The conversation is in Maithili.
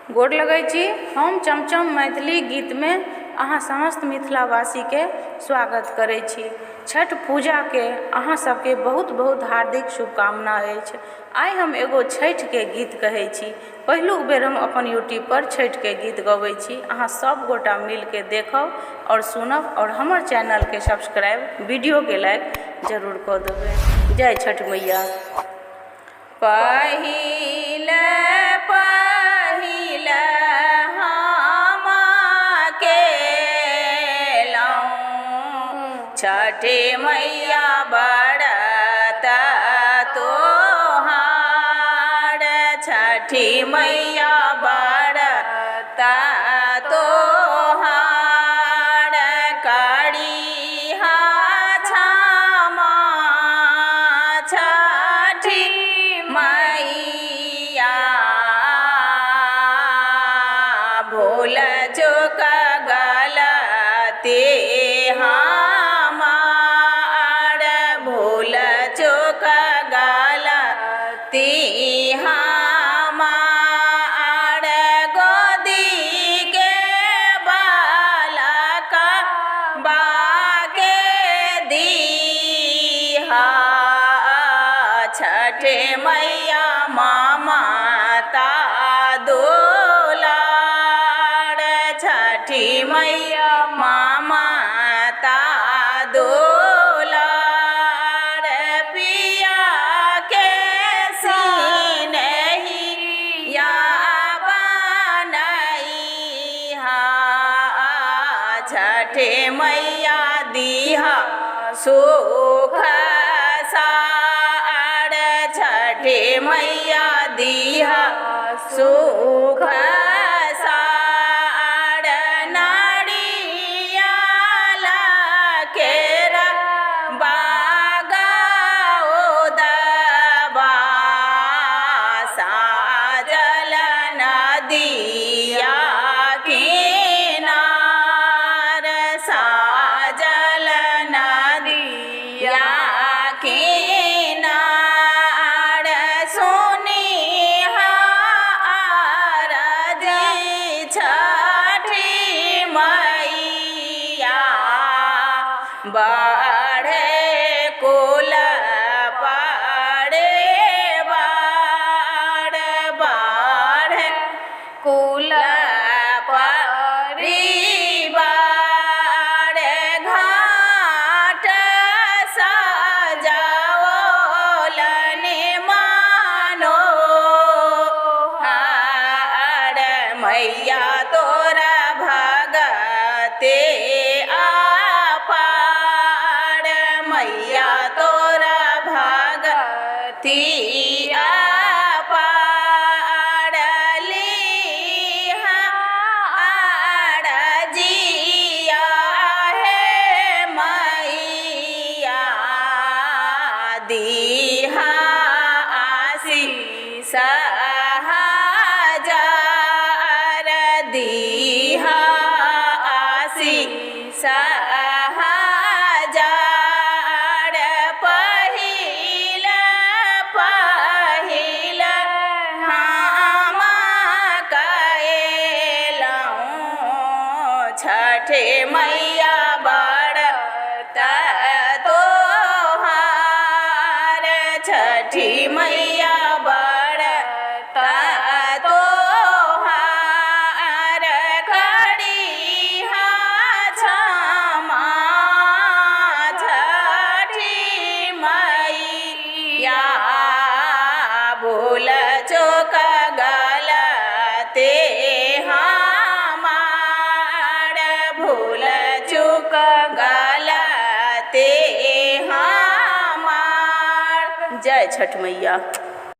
गोर लगै छी। हम चमचम मैथिली गीतमे अहाँ समस्त मिथिलावासीके स्वागत करै छी। छठ पूजाके अहाँ सबके बहुत बहुत हार्दिक शुभकामना अछि। आइ हम एगो छठिके गीत कहै छी। पहिलुक बेर हम अपन यूट्यूबपर छठिके गीत गबै छी। अहाँ सब गोटा मिलिके देखब आओर सुनब आओर हमर चैनलके सब्सक्राइब, वीडियोके लाइक जरूर कऽ देबै। जय छठ मैया। पहिले पहिले हम केलहुँ छठि मैया बरत तोहार, छठि मैया बरत तोहार, करिहा क्षमा छठि मैया, भूल चूक गलती हमार, भूल चूक गलती हमार, गोदी के बालक बाके दीहा छठ मैया ममता दुलार, छठी मैया ममता दुलार, पिया के सिनेहिया बनैहा छठि मैया दीहा सुख सार, छठि मैया दीहा सुख सार, नारियल केरा बागाओ दबा साजल नदिया किनार, साजल नदिया किनार, सुनिहा अरजी छठी मैया, बढ़े कुल परिवार, बढ़े कुल परिवार, घाट सजाओलन मानो हार, मैया तोरा भगते अपार, मैया तोरा भगती अपार, लीहा अरजिया हे मैया, दीहा आशीष हजार, दीहा आशीष हजार, पहिला पहिला हम कएलहुँ छठि मैया बरत तोहार, छठि मैया बरत तोहार, करिहा क्षमा छठि मैया, भूल चूक गलती हमार, भूल चूक गलती हमार। जय छठ मैया।